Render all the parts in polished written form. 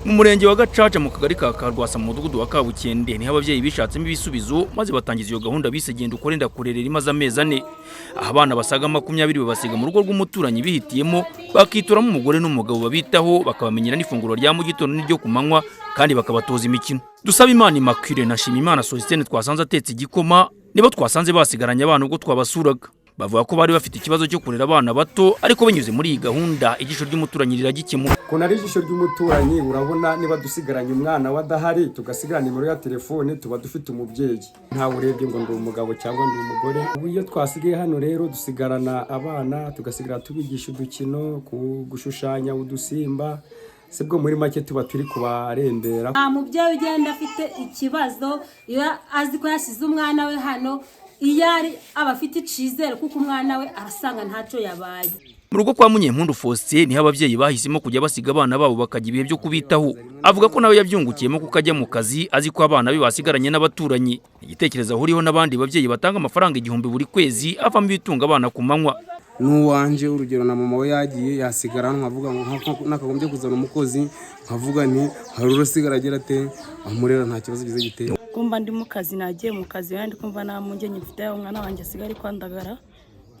Mu murenge wa Gacaca, mu kagari ka Karwasa, mu mudugudu wa Kabukende, niho ababyeyi bishatsemo ibisubizo maze batangiza iyo gahunda bise "Genda ukore ndakurerera", imaze amezi 4. Aho abana basaga 20 babasiga mu rugo rw'umuturanyi bihitiyemo, bakituramo umugore n'umugabo babitaho, bakabamenyera n'ifunguro rya mu gitondo n'iryo ku manywa, kandi bakabatoza imikino. Dusaba Imana Immaculée na Shimimana Sosithène twasanze atetse igikoma, nibo twasanze basigaranye abana ubwo twabasuraga. Bavuga ko bari bafite ikibazo cyo kurera abana bato, ariko binyuze muri iyi gahunda ijisho ry'umuturanyi riragikemura. Ukuntu ari ijisho ry'umuturanyi, urabona niba dusigaranye umwana we adahari, tugasigarana nimero ya telefone, tuba dufite umubyeyi, ntawe urebye ngo ndi umugabo cyangwa ndi umugore. Ubu iyo twasigaye hano rero, dusigarana abana, tugasigara tubigisha udukino, gushushanya udusimba, sibwo muri make tuba turi kubarembera. Nta mubyeyi ugenda afite ikibazo iyo azi ko yasize umwana we hano. Iyo ari aba afite icyizere kuko umwana we arasanga ntacyo yabaye. Mu rugo kwa Munyempundu Faustin niho ababyeyi bahisemo kujya basiga abana babo, bakajya ibihe byo kubitaho. Avuga ko nawe yabyungukiyemo kuko ajya mu kazi azi ko abana be basigaranye n'abaturanyi. Igitekerezo ahuriyeho n'abandi babyeyi batanga amafaranga 1000 buri kwezi, avamo ibitunga abana ku manywa. N'uwanjye, urugero na mama we yagiye, yasigara hano, nkavuga ngo nakagombye kuzana umukozi, nkavuga nti hari urasigara agira ate amurera, nta kibazo gize giteye. Kumva ndi mu kazi, nagiye mu kazi, wenda kumva nta mpungenge mfite aho umwana wanjye asigaye ari kwandagara,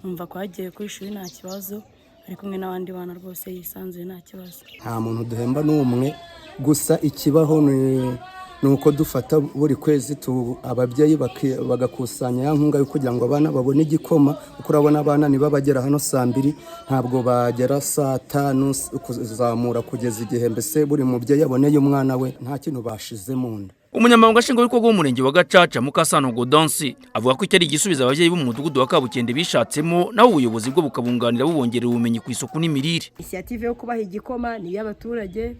nkumva ko yagiye ku ishuri nta kibazo, ari kumwe n'abandi bana rwose, yisanzuye, nta kibazo. Nta muntu duhemba n'umwe. Gusa ikibaho ni uko dufata buri kwezi, ababyeyi bagakusanya ya nkunga yo kugira ngo abana babone igikoma, kuko urabona abana niba bagera hano saa 2, ntabwo bagera saa 5 kuzamura, kugeza igihe mbese buri mubyeyi aboneye umwana we nta kintu bashize mu nda. Umunyamabanga nshingwabikorwa w'umurenge wa Gacaca, Mukasano Godansi, avuga ko icyo ari igisubizo ababyeyi bo mu mudugudu wa Kabukende bishatsemo, naho ubuyobozi bwo bukabunganira bubongerera ubumenyi ku isuku n'imirire. Initiative yo kubaha igikoma ni iy'abaturage.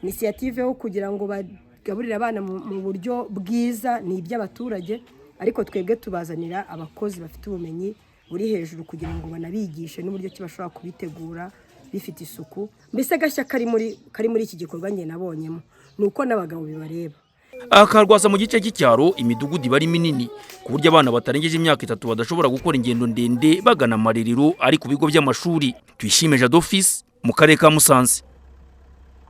Initiative yo kugira ngo bagaburire abana mu buryo bwiza ni iby'abaturage, ariko twebwe tubazanira abakozi bafite ubumenyi buri hejuru kugira ngo banabigishe n'uburyo ki bashobora kubitegura bifite isuku. Mbese agashya kari muri iki gikorwa njye nabonyemo ni uko n'abagabo bibareba. Aha Karwasa mu gice cy'icyaro, imidugudu iba ari minini ku buryo abana batarengeje imyaka 3 badashobora gukora ingendo ndende bagana amarerero ari ku bigo by'amashuri. Tuyishime Jadofisi, mu karere ka Musanze.